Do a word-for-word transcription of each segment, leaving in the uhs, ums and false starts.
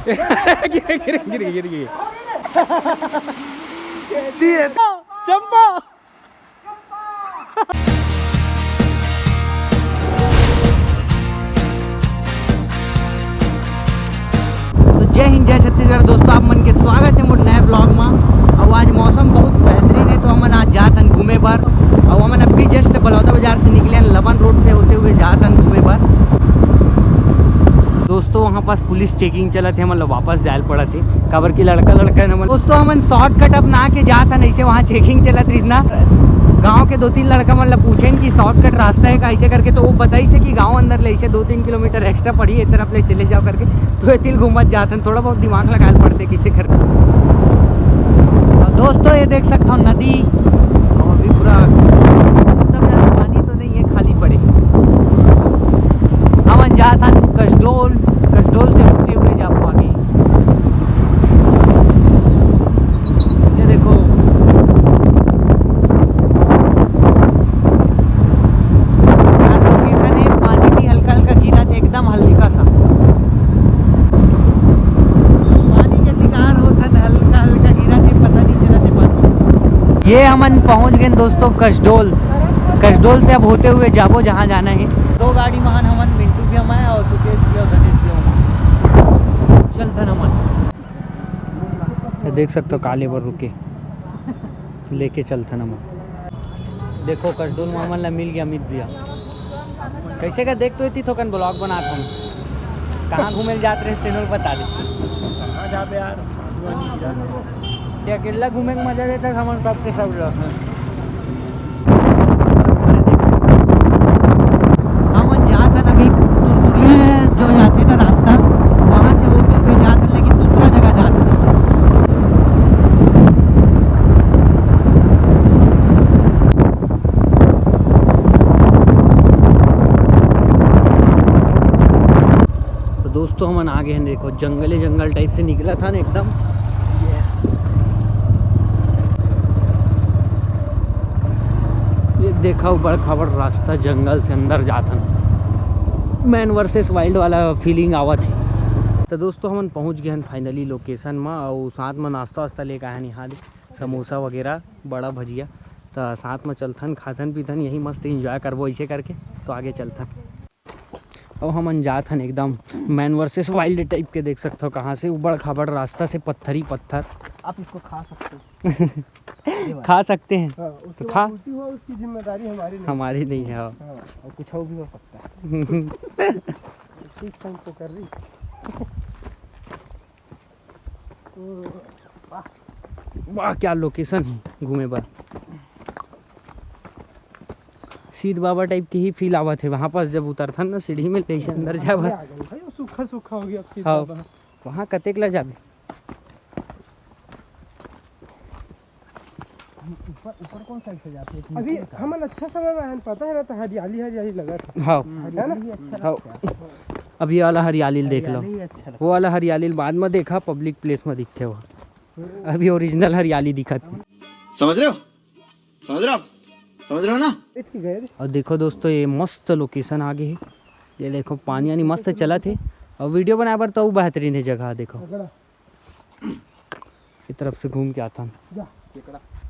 गिर, गिर, गिर, गिर, गिर। धीरे। चंपा। तो जय हिंद, जय छत्तीसगढ़ दोस्तों, आप मन के स्वागत है मोर नए ब्लॉग में। अब आज मौसम बहुत बेहतरीन है, तो हमन आज जात हन घूमे बर। और हमन अभी जस्ट बलौदा बाजार से निकले हन, लवन रोड से होते हुए जात हन घूमे बर। दोस्तों, वहाँ पास पुलिस चेकिंग चलत है, मतलब वापस जायल पड़त है, काबर कि लड़का लड़का न, मतलब दोस्तों, हमन शॉर्टकट अपना के जात हन, ऐसे वहाँ चेकिंग चलत रहिस ना, गाँव के दो तीन लड़का मतलब पूछेन कि शॉर्टकट रास्ता है का, ऐसे करके, तो वो बताइस कि गाँव अंदर ले ऐसे दो तीन किलोमीटर एक्स्ट्रा पड़ी है, ए तरफ ले चले जाओ करके। तो एती ल घूमत जात हन, थोड़ा बहुत दिमाग लगायल पड़थे किसे घर। और दोस्तों, ये देख सकत हो नदी, और अभी पूरा मतलब ज्यादा पानी तो नहीं है, खाली पड़े। हमन जात हन कसडोल, कसडोल से होते हुए जाबो आगे। ये देखो, यार, लोकेशन है, पानी भी हल्का हल्का गिरत है, एकदम हल्का सा। पानी के शिकार होत हन, हल्का हल्का गिरत है, पता नहीं चलत है पानी। ये हमन पहुंच गए दोस्तों कसडोल। कसडोल से अब होते हुए जाबो जहाँ जाना है। दो गाड़ी में हन हमन, मिंटू भी हमारे और सुकेश भी और गणेश भी हमारे। चलथन हमन। ये देख सकते हो काले बर रुके, लेके चलथन हमन। देखो, कसडोल मामन ला मिल गया अमित भैया। कैसे का देख तो इतनी थोकन ब्लॉग बनात हम। कहाँ घूमे ल जात रहे तेनो बता दे। कहाँ जाबे यार? ये अकेला घूमे के मजा देता है, हमन सबके सब लोग। हमन जात हन अभी तुरतुरिया जो जाथे ना रास्ता, वहाँ से होते हुए जात हन, लेकिन दूसरा जगह जात हन। तो दोस्तों, हमन आ गए हैं, देखो जंगले जंगल टाइप से निकला था ना एकदम। ये देखा, बड़ खबर रास्ता जंगल से अंदर जात हन, मैन वर्सेस वाइल्ड वाला फीलिंग आवत है। तो दोस्तों, हमन पहुंच गए हैं फाइनली लोकेशन में, और साथ में नाश्ता वास्ता लेके आए हैं यहाँ दे, समोसा वगैरह, बड़ा भजिया। तो साथ में चलथन, खाथन पीथन, यही मस्त एंजॉय करबो ऐसे करके। तो आगे चलथन। और हमन जात हन एकदम मैन वर्सेस वाइल्ड टाइप के, देख सकते हो कहाँ से, उबड़ खाबड़ रास्ता से, पत्थर ही पत्थर। आप इसको खा सकते हो। ये वाला। खा सकते हैं। हाँ, उसके तो बाद खा। उल्टी हुआ, उसकी जिम्मेदारी हमारी नहीं। हमारी नहीं है, हाँ। हाँ, और कुछ और भी हो सकता है। किस संग को कर रही? तो वाह, क्या लोकेशन है घूमे बर। सीध बाबा टाइप के ही फील आवत है वहाँ पास, जब उतरथन ना सीढ़ी में, तैसे अंदर जाए बर। आ गई भाई, वो सूखा सूखा हो गया अब सीध हाँ। बाबा। वहाँ कतेक ला जाबे? ऊपर, ऊपर कौन साइड से जाते हैं? अभी हमन अच्छा समय में आए हैं, पता है ना, तो हरियाली, हरियाली लगा था। हाँ। हरियाली ही अच्छा हाँ। लगता है। अभी वाला हरियाली देख लो। हरियाली ही अच्छा लगता वो वाला हरियाली बाद में देखा, पब्लिक प्लेस में दिखते हो। अभी ओरिजिनल हरियाली दिखत। समझ रहे हो? समझ रहे हो आप? समझ रहे हो ना? इतनी गहरी। और देखो दोस्तों, ये मस्त लोकेशन आ गई है। ये देखो, पानी यानी मस्त चलत है। और वीडियो बनाए बर तो बेहतरीन है जगह। देखो, अगड़ा। ये तरफ से घूम के आता हूँ। जा।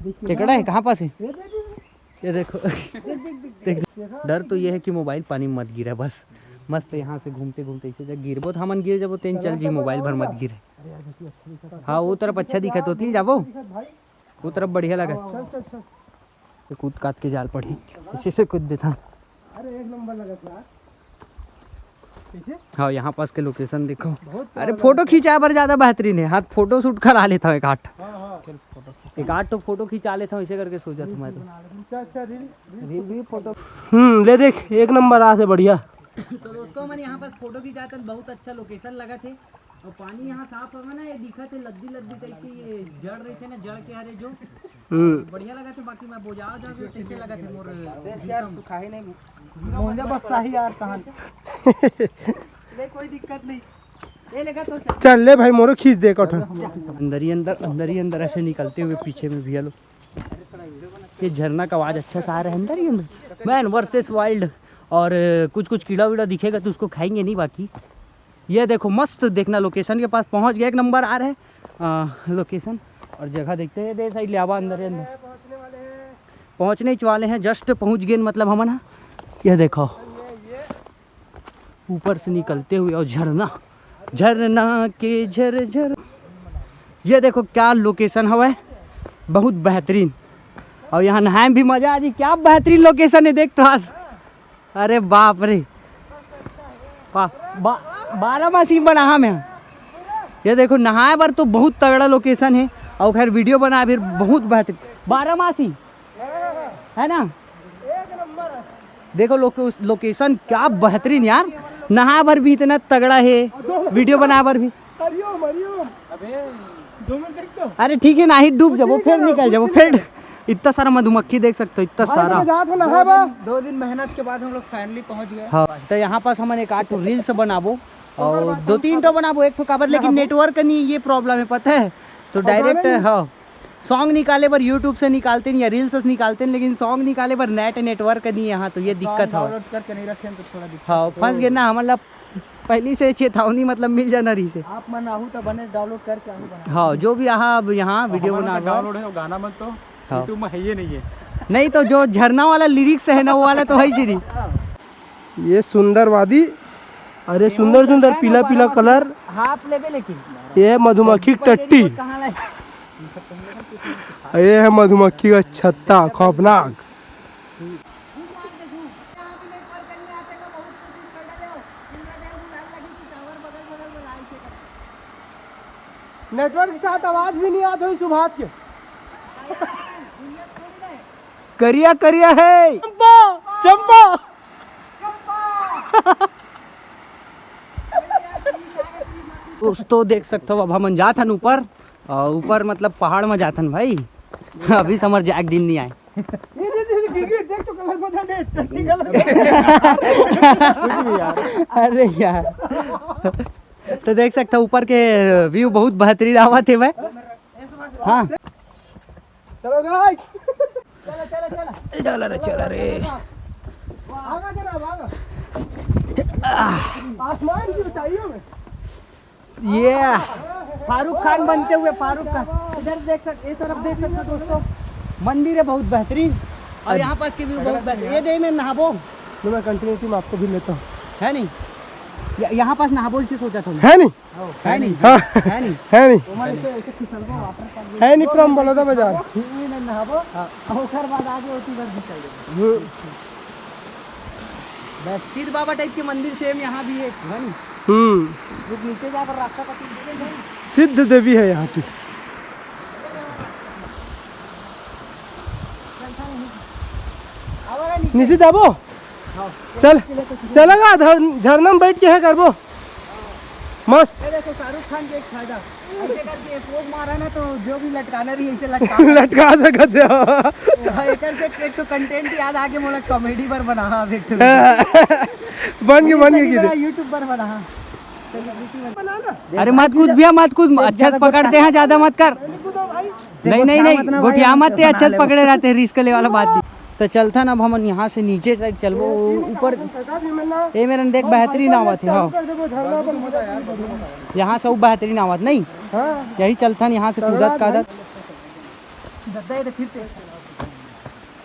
देखिए, टेकड़ा है, कहाँ पास है? ये देख, ये देख, ये देखो। देख, देख, देख, देख, देख। देखा? डर तो ये है कि मोबाइल पानी में मत गिरे, बस। मस्त यहाँ से घूमते घूमते इसे जब गिरबो तो हमन गिर जबो, तेन चल जी, मोबाइल भर मत गिरे। अरे यार, देखिए, अच्छा दिखा था। हाँ, वो तरफ अच्छा दिखा तो, तिल जाबो। दिखा भाई। वो तरफ बढ़िया लगा। चल, चल, चल। तो कूद काद के जाल पड़ी, इसी से कूद देता। अरे, एक नंबर लगा था। कैसे? हाँ, यहाँ पास के लोकेशन देखो। बहुत प्यारा अरे, लगा फोटो था। खिंचाए बर ज्यादा बेहतरीन है। हाँ, फोटो शूट करा लेता हूँ एक आठ। हाँ, हाँ। चल, फोटो खींच। एक आठ तो फोटो खिंचा लेता हूँ, इसे करके सोचा था मैं तो। अच्छा, अच्छा, रील, रील भी फोटो। हम्म, ले देख, एक नंबर आ से बढ़िया। तो दोस्तों, हमन यहाँ पास फोटो खिंचाते हैं, बहुत अच्छा लोकेशन लगा थे। और पानी यहाँ साफ हवे ना, ये दिखत है लद्दी लद्दी टाइप के, ये जड़ रहिथे ना, जड़ के हरे जो। हम्म। बढ़िया लगत है, बाकी मैं बोजा जाके कैसे लगत है मोर। देख यार, सुखाही नहीं। मोजा बस सही यार, तहन। ले, कोई दिक्कत नहीं। ले लेगा तो चल। चल ले भाई, मोरो खींच दे कठन। अंदर ही अंदर, अंदर ही अंदर ऐसे निकलते हुए पीछे में भैया लोग। ये झरना का आवाज अच्छा सा आ रहा है अंदर ही अंदर। Man versus wild. और कुछ कुछ कीड़ा वीड़ा दिखेगा तो उसको खाएंगे नहीं, बाकी ये देखो, मस्त देखना, लोकेशन के पास पहुंच गए, एक नंबर आ रहे लोकेशन। और जगह देखते हैं, दे साइड ले आवा अंदर, अंदर पहुंचने ही वाले हैं, जस्ट पहुंच गए, मतलब हमन ह। ये देखो, ऊपर से निकलते हुए और झरना, झरना के झर झर। ये देखो क्या लोकेशन हवय, बहुत बेहतरीन। और यहाँ नहाए में भी मजा आ जी, क्या बेहतरीन लोकेशन है। देख तो आज, अरे बाप रे, बा, बा, बारहमासी बनाहा में। ये देखो, नहाए बर तो बहुत तगड़ा लोकेशन है, और खैर वीडियो बनाए भी बहुत बेहतरीन। बारहमासी है ना? देखो लोके-, लोकेशन क्या बेहतरीन यार, नहाए बर भी इतना तगड़ा है, वीडियो बनाए बर भी। हरिओम, हरिओम। दो मिनट देख तो। अरे ठीक है ना, ही डूब जाबो, फिर निकल जाबो, फिर इतना सारा मधुमक्खी देख सकते हो, इतना सारा। दो दिन मेहनत के बाद हम लोग फाइनली पहुंच गए। हाँ, तो यहाँ पास हमन एक आठ रील्स बनाबो और दो तीन ठो बनाबो, एक ठो काबर, लेकिन नेटवर्क नहीं, ये प्रॉब्लम है, पता है, तो डायरेक्ट, हाँ, सॉन्ग निकाले बर यूट्यूब से निकालते नहीं या रील्स से निकालते नहीं, लेकिन सॉन्ग निकाले बर नेट नेटवर्क नहीं है यहाँ, तो ये दिक्कत है। डाउनलोड करके नहीं रखे हैं तो थोड़ा दिक्कत। हाँ, फंस गए ना, हमन ला पहली से चेतावनी मतलब मिल जाना रही से। आप मन आहू तो बने डाउनलोड करके आहू बना। हाँ, जो भी आहा अब यहाँ वीडियो बना डाउनलोड है, वो गाना मन तो हाँ। YouTube में है ही नहीं है। नहीं तो जो झरना वाला लिरिक्स है ना, वो वाला तो है ही नहीं। ये सुंदर वादी, अरे सुंदर सुंदर पीला पीला कलर। हाफ लेबे लेकिन। ये मधुमक्खी टट्टी। ये है मधुमक्खी का छत्ता, खौफनाक। नेटवर्क के साथ आवाज भी नहीं आत होही सुभाष के। करिया करिया है। चंपा, चंपा। दोस्तों, देख सकते हो, अब हमन जात हन ऊपर, और ऊपर मतलब पहाड़ में जात हन भाई। अभी समर जाए के दिन नहीं आए। ये, ये, ये, गिर, गिर, देख तो कलर बदल दे, टट्टी कलर। कुछ भी यार। अरे यार, तो देख सकते हो ऊपर के व्यू बहुत बेहतरीन आवत है भाई। हाँ, चलो गाइस। चला रे, चला रे। आगा जरा, आगा। आसमान की ऊंचाइयों में। ये फारूक खान बनते हुए फारूक खान। इधर देख सक-, ये तरफ देख सकते हो दोस्तों, मंदिर है बहुत बेहतरीन। और यहाँ पास के व्यू बहुत बेहतरीन। ये दे मैं नहाबो। तो मैं कंटिन्यूटी में आपको भी लेता हूँ। है नहीं? य-, यहाँ पास नहाबो इसे सोचा था मैं। है नहीं? है नहीं? हाँ। है नहीं? है नहीं? है नहीं from बलौदा बाजार। नहाबो। हाँ। ओकर बाद आगे होती बस निकल जाए। हम्म। बस सिद्ध बाबा टाइप के मंदिर सेम यहाँ भी है, है नहीं? हम्म। रुक, नीचे जाकर रास्ता का सिद्ध देवी है यहाँ की। नीचे जाबो। चल, चलेगा, झर-, झरना में बैठ के है करबो। मस्त। ये देखो, शाहरुख खान के एक फायदा, ऐसे करके पोज मारा ना, तो जो भी लटकाना रही, ऐसे लटका लटका सकते हो। हाँ, एकर से एक तो कंटेंट याद आके मोला कॉमेडी पर बना, हाँ, देख। बन के, बन के की यूट्यूब पर बना, हाँ। अरे मत कूद भैया, मत कूद, अच्छा से पकड़ते हैं, ज्यादा मत कर। नहीं, नहीं, नहीं, गोठिया मत, ते अच्छा से पकड़े रहते हैं, रिस्क ले वाला बात नहीं। तो चलथन अब हमन यहाँ से नीचे साइड चलबो, ऊपर। ए मेरन देख, बेहतरीन आवत है, हाँ। यहाँ से वो बेहतरीन आवत नहीं, यही चलथन यहाँ से कूदत कादत।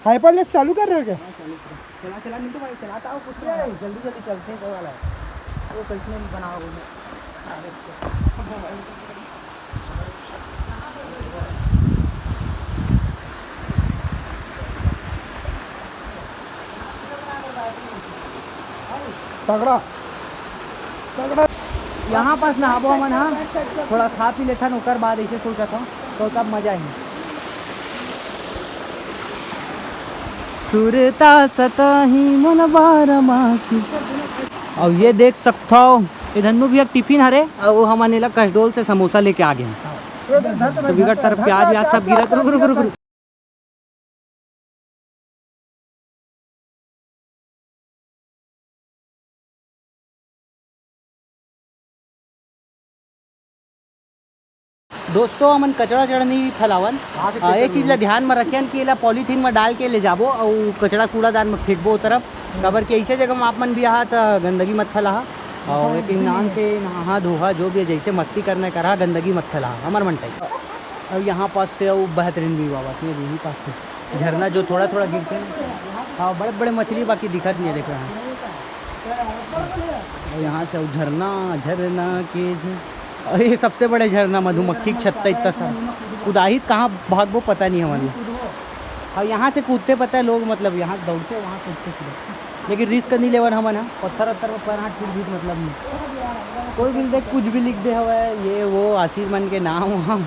हाइपर लिफ्ट चालू कर रहे हो क्या? चला, चला, मिंटू भाई, चलाता हो कुछ नहीं, जल्दी, जल्दी चलते हैं, कोई वाला है। वो कैसे नहीं बनाओ वो। तगड़ा, तगड़ा। यहाँ पास नहाबो हमन, हाँ, थोड़ा खा पी लेथन, ओकर बाद ऐसे सोचत हूँ, तो तब मजा आही। सुरता सताही मन बारमासी। अब ये देख सकथव, ये धन्नू भैया टिफिन हरे, और वो हमन एला कसडोल से समोसा लेके आ गए हैं। तो बिगड़ तरफ प्याज व्याज सब गिरत, रुक, रुक, रुक, रुक। दोस्तों, हमन कचरा वचरा नहीं फैलावन। हाँ, तो आ, ये चीज ला ध्यान में रखेन कि एला पॉलीथीन में डाल के ले जाबो अउ कचरा कूड़ादान में फेंकबो ओ तरफ, काबर कि ऐसे जगह में आप मन भी आहा त गंदगी मत फैलाहा। अउ एक नाम से नहा धोहा, जो भी हे, जइसे मस्ती करना हे करा, गंदगी मत फैला, हमर मन टाइप। अउ यहाँ पास से अउ बहत रहिन भी बाबा, ये भी पास से झरना जो थोड़ा थोड़ा गिरथे ना। हाँ, बड़े बड़े मछली, बाकी दिखत नहीं हे, देख रहा है। अउ यहाँ से अउ झरना, झरना के झ-, अउ ये सबसे बड़े झरना, मधुमक्खी के छत्ता इतना सा। कुदाही त कहाँ भागबो, पता नहीं हे हमन ला। अउ यहाँ से कूदथे, पता हे, लोग मतलब यहाँ दौड़थे, वहाँ कूदथे सीधा। लेकिन रिस्क नहीं लेवन हमन ह, पत्थर वत्थर में पैर हाथ टूट भी त मतलब नहीं। कोई भी देख, कुछ भी लिख दे हवय, ये वो आशीष मन के नाम वाम,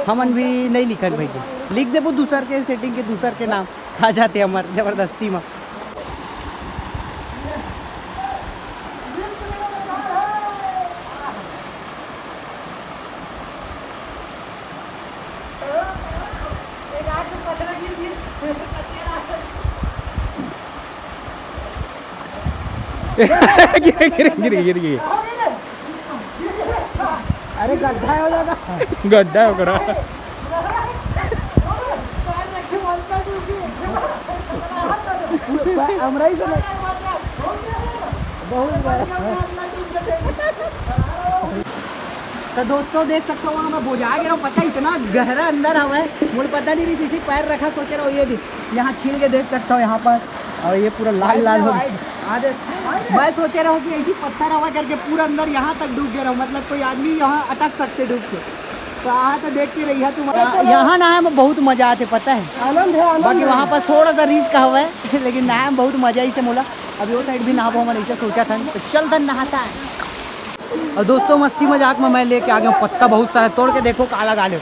हमन भी नहीं लिखन भाई। के लिख देबो दूसर के सेटिंग के, दूसर के नाम, खा जाथे हमर जबरदस्ती में। गिर गिर गिर गिर। अरे गड्ढा हे, हो जाएगा। गड्ढा हे ओकरा। हमरा ही से नहीं। बहुत बड़ा। तो दोस्तों, देख सकथव, वहाँ मैं बोजा गे रहेंव, पता हे, इतना गहरा अंदर हवय, मोला पता नहीं रहिस, इसी पैर रखा, सोचे रहेंव, ये भी यहाँ छील के देख सकथव यहाँ पर, अउ ये पूरा लाल लाल हो गया। मैं सोचे रहेंव कि ऐसी पत्थर हवय करके पूरा अंदर यहाँ तक डूब गे रहेंव, मतलब कोई आदमी यहाँ अटक सकथे डूब के। तो आहा तो देख के रहिहा तुम। यहाँ नहाए में बहुत मजा आथे, पता हे। आनंद हे, आनंद बाकी हे। वहाँ पर थोड़ा सा रिस्क हवय, लेकिन नहाए में बहुत मजा आइसे मोला। अभी वो साइड भी नहाबो हमन, ऐसे सोचत हन, तो चलथन नहाथन। अउ दोस्तों, मस्ती मजाक में मैं लेके आ गया हूँ पत्ता बहुत सारा, तोड़ के देखो का लगा ले।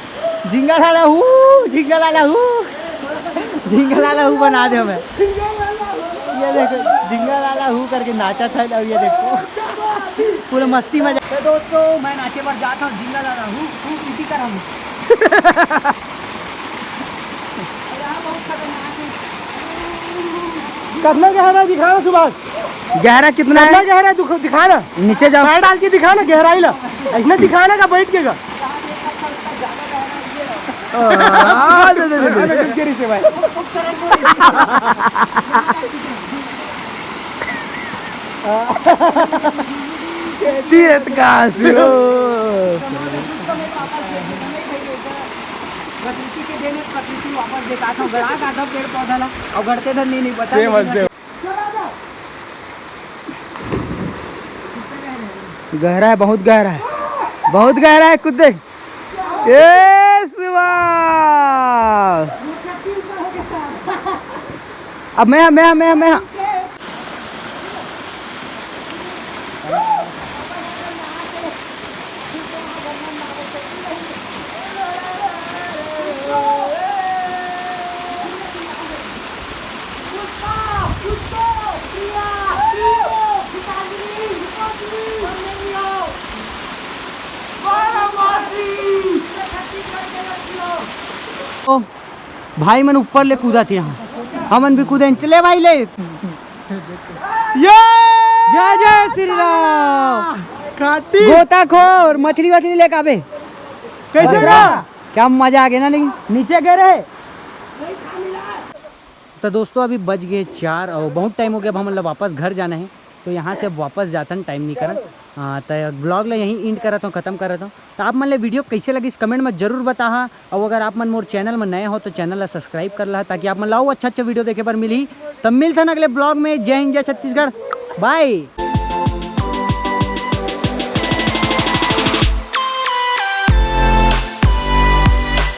झिंगा लाला हू, झिंगा लाला हू, झिंगा लाला हू बना दे हमें। ये देखो, झिंगा लाला हू करके नाचत हे। अउ ये देखो, पूरा मस्ती मजाक। तो दोस्तों, मैं नाचे बर जात हूँ, झिंगा लाला हू, हू, इसी कर हम। कितना गहरा दिखा ना सुभाष? गहरा कितना कितना हे? गहरा दिखा ना। नीचे जाओ। पैर डाल के दिखा ना गहराई ला। ऐसने दिखा ना का बैठ के का। आ, दे, दे, दे, दे। अरे, डूब गया नीचे भाई। तीरथ का आंसू। प्रकृति के देन हे, प्रकृति वापस देखात हव, गड़ा का सब पेड़ पौधा ला, अउ गड़ते धर नहीं, नहीं बता। सेम हंसते हो। गहरा हे, बहुत गहरा हे, बहुत गहरा हे, कूद दे। ए शिवा। अब मैं, मैं, मैं, मैं। ओ, भाई मन ऊपर ले कूदत हे, हमन भी कूदे, चले भाई ले। ये जय जय श्री राम। खाटी। गोताखोर, मछली वछली लेके आबे। कैसे बड़ा। क्या मजा आ गया ना, लेकिन नीचे गिरे। तो दोस्तों, अभी बज गए चार अउ बहुत टाइम हो गया, अब हमन ला वापस घर जाना हे। तो यहाँ से अब वापस जाथन, टाइम नहीं करन। हाँ, तो ब्लॉग ला यहीं एंड करत हूँ, खत्म करत हूँ। तो आप मन ले वीडियो कैसे लगिस, कमेंट में जरूर बताहा। अउ अगर आप मन मोर चैनल में नए हो तो चैनल ला सब्सक्राइब कर लहा, ताकि आप मन ला अउ अच्छा अच्छा वीडियो देखे बर मिलही। तब मिलथन अगले ब्लॉग में। जय हिंद, जय छत्तीसगढ़, बाय।